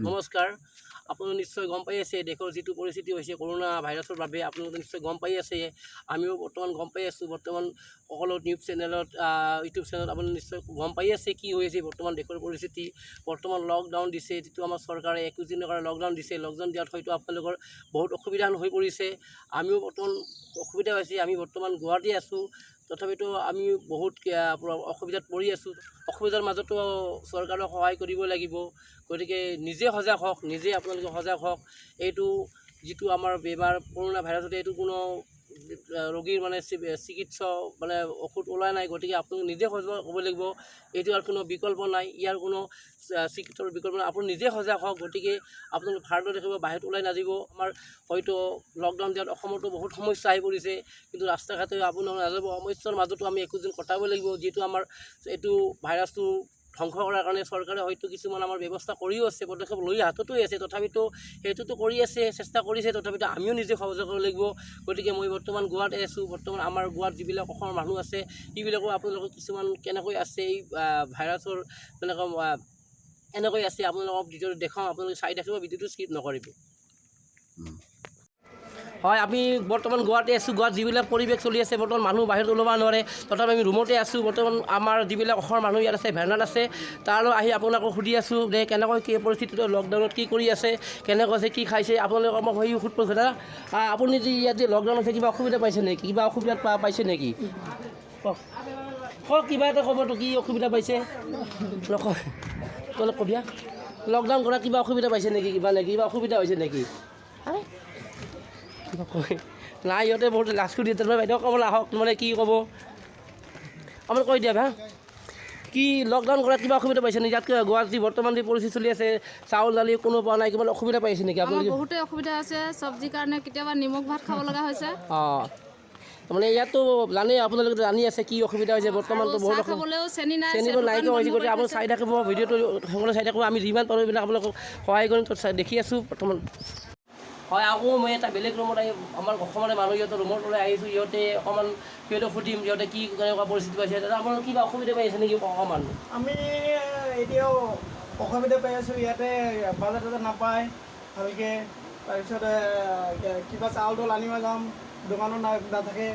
নমস্কাৰ। আপুনি নিশ্চয় গম পাই আছে, দেশৰ যিটো পৰিস্থিতি হৈছে কৰোণা ভাইৰাছৰ বাবে, আপোনালোকে নিশ্চয় গম পাই আছে। আমিও বৰ্তমান গম পাই আছোঁ। বৰ্তমান সকলো নিউজ চেনেলত, ইউটিউব চেনেলত আপুনি নিশ্চয় গম পাই আছে কি হৈ আছে বৰ্তমান দেশৰ পৰিস্থিতি। বৰ্তমান লকডাউন দিছে, যিটো আমাৰ চৰকাৰে 21 দিনৰ কাৰণে লকডাউন দিছে। লকডাউন দিয়াত হয়তো আপোনালোকৰ বহুত অসুবিধা হৈ পৰিছে। আমিও বৰ্তমান অসুবিধা হৈছে। আমি বৰ্তমান গুৱাহাটী আছোঁ, তথাপিতো আমি বহুত অসুবিধাত পৰি আছোঁ। অসুবিধাৰ মাজতো চৰকাৰক সহায় কৰিব লাগিব। গতিকে নিজে সজাগ হওক, নিজে আপোনালোকে সজাগ হওক। এইটো যিটো আমাৰ বেমাৰ কৰোণা ভাইৰাছতে এইটো কোনো ৰোগীৰ মানে চিকিৎসা মানে ঔষধ ওলোৱা নাই। গতিকে আপোনালোকে নিজে সজাগ হ'ব লাগিব। এইটো আৰু কোনো বিকল্প নাই, ইয়াৰ কোনো চিকিৎসাৰ বিকল্প নাই। আপুনি নিজে সজাগ হওক। গতিকে আপোনালোক ভাৰতত থাকিব, বাহিৰত ওলাই নাযাব। আমাৰ হয়তো লকডাউন দিয়াত অসমতো বহুত সমস্যা আহি পৰিছে, কিন্তু ৰাস্তা ঘাটে আপোনালোক নাযাব। সমস্যাৰ মাজতো আমি 21 দিন কটাব লাগিব। যিহেতু আমাৰ এইটো ভাইৰাছটো ধ্বংস কৰাৰ কাৰণে চৰকাৰে হয়তো কিছুমান আমাৰ ব্যৱস্থা কৰিও আছে, পদক্ষেপ লৈ হাততো আছে, তথাপিতো সেইটোতো কৰি আছে, চেষ্টা কৰিছে, তথাপিতো আমিও নিজে সহযোগ কৰিব লাগিব। গতিকে মই বৰ্তমান গোৱাত আছোঁ। বৰ্তমান আমাৰ গোৱাত যিবিলাক অসমৰ মানুহ আছে, সেইবিলাকো আপোনালোকৰ কিছুমান কেনেকৈ আছে, এই ভাইৰাছৰ তেনেকুৱা এনেকৈ আছে, আপোনালোকক ভিডিঅ'টো দেখাওঁ, আপোনালোকে চাই থাকিব, ভিডিঅ'টো স্কিপ নকৰিব। হয়, আমি বৰ্তমান গোৱাতে আছোঁ। গোৱাত যিবিলাক পৰিৱেশ চলি আছে, বৰ্তমান মানুহ বাহিৰত ওলাব নোৱাৰে, তথাপি আমি ৰুমতে আছোঁ। বৰ্তমান আমাৰ যিবিলাক অসমৰ মানুহ ইয়াত আছে, ভেৰনাত আছে, তাৰো আহি আপোনালোকক সুধি আছোঁ যে কেনেকৈ কি পৰিস্থিতিটো, লকডাউনত কি কৰি আছে, কেনেকৈ আছে, কি খাইছে, আপোনালোকক মই সেই সুধ পৰিছোঁ। দাদা, আপুনি যি ইয়াত যে লকডাউন আছে, কিবা অসুবিধা পাইছে নেকি? কিবা অসুবিধা পাইছে নেকি? কওক, কওক, কিবা এটা ক'বতো, কি অসুবিধা পাইছে? নকয়, তই কবিয়া। লকডাউন কৰা কিবা অসুবিধা পাইছে নেকি? কিবা নেকি, কিবা অসুবিধা হৈছে নেকি? আৰে, কিবা কয় নাই, ইহঁতে বহুত লাজ কৰি দিয়ে। বাইদেউ, ক'বলৈ আহক, মানে কি ক'ব আপুনি কৈ দিয়া। হা, কি লকডাউন কৰাত কিবা অসুবিধা পাইছে নেকি? ইয়াতকৈ গুৱাহাটী বৰ্তমান যি পৰিস্থিতি চলি আছে, চাউল দালি কোনো পোৱা নাই, কিবা অসুবিধা পাইছে নেকি আমাৰ আপোনালোকে? বহুতে অসুবিধা আছে। চব্জিৰ কাৰণে কেতিয়াবা নিমখ ভাত খাব লগা হৈছে। অঁ, তাৰমানে ইয়াততো জানেই, আপোনালোকে জানি আছে কি অসুবিধা হৈছে বৰ্তমানতো। আৰু বহুত চাহ খাবলৈও চেনি নাই। চেনিবোৰ দোকান নাইকিয়া হৈছে। বন্ধ গতিকে কৰি আপুনি থৈছে। চাই থাকিব, ভিডিঅ'টো সকলোৱে চাই থাকিব। আমি যিমান পাৰোঁ এইবিলাক আপোনালোকক সহায় কৰিম। তো দেখি আছোঁ বৰ্তমান। হয়, আকৌ মই এটা বেলেগ ৰুমত আহি, আমাৰ অসমৰে মানুহ সিহঁতৰ ৰুমত ওলাই আহিছোঁ। সিহঁতে অকণমান, সিহঁতক সুধিম সিহঁতে কি কেনেকুৱা পৰিস্থিতি পাইছে। দাদা, আপোনালোক কিবা অসুবিধা পাইছে নেকি অকণমান? আমি এতিয়াও অসুবিধা পাই আছোঁ। ইয়াতে বাজাৰ তাজাৰ নাপায় ভালকৈ। তাৰপিছত কিবা চাউল তাউল আনিব যাম, দোকানত নাথাকে।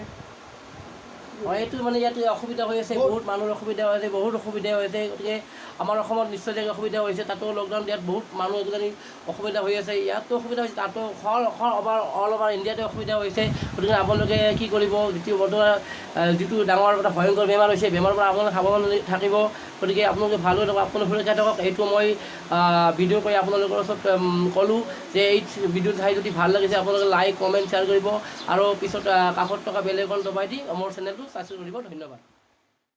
হয়, এইটো মানে ইয়াত অসুবিধা হৈ আছে, বহুত মানুহৰ অসুবিধা হৈছে, বহুত অসুবিধা হৈছে। গতিকে আমাৰ অসমত নিশ্চয় জেগা অসুবিধা হৈছে, তাতো লকডাউন দিয়াত বহুত মানুহ এজনী অসুবিধা হৈ আছে। ইয়াতো অসুবিধা হৈছে, তাতো অল অল অভাৰ ইণ্ডিয়াতে অসুবিধা হৈছে। গতিকে আপোনালোকে কি কৰিব? যিটো বৰ্তমান যিটো ডাঙৰ এটা ভয়ংকৰ বেমাৰ হৈছে, বেমাৰৰ পৰা আপোনালোকে সাৱধান থাকিব। গতিকে আপোনালোকে ভাল হৈ থাকক, আপোনালোকে সুৰক্ষা থাকক। এইটো মই ভিডিঅ' কৰি আপোনালোকৰ ওচৰত ক'লোঁ যে এই ভিডিঅ' চাই যদি ভাল লাগিছে, আপোনালোকে লাইক, কমেণ্ট, শ্বেয়াৰ কৰিব আৰু পিছত কাষত থকা বেল আইকন দবাই দি মোৰ চেনেলটো ছাবস্ক্ৰাইব কৰিব। ধন্যবাদ।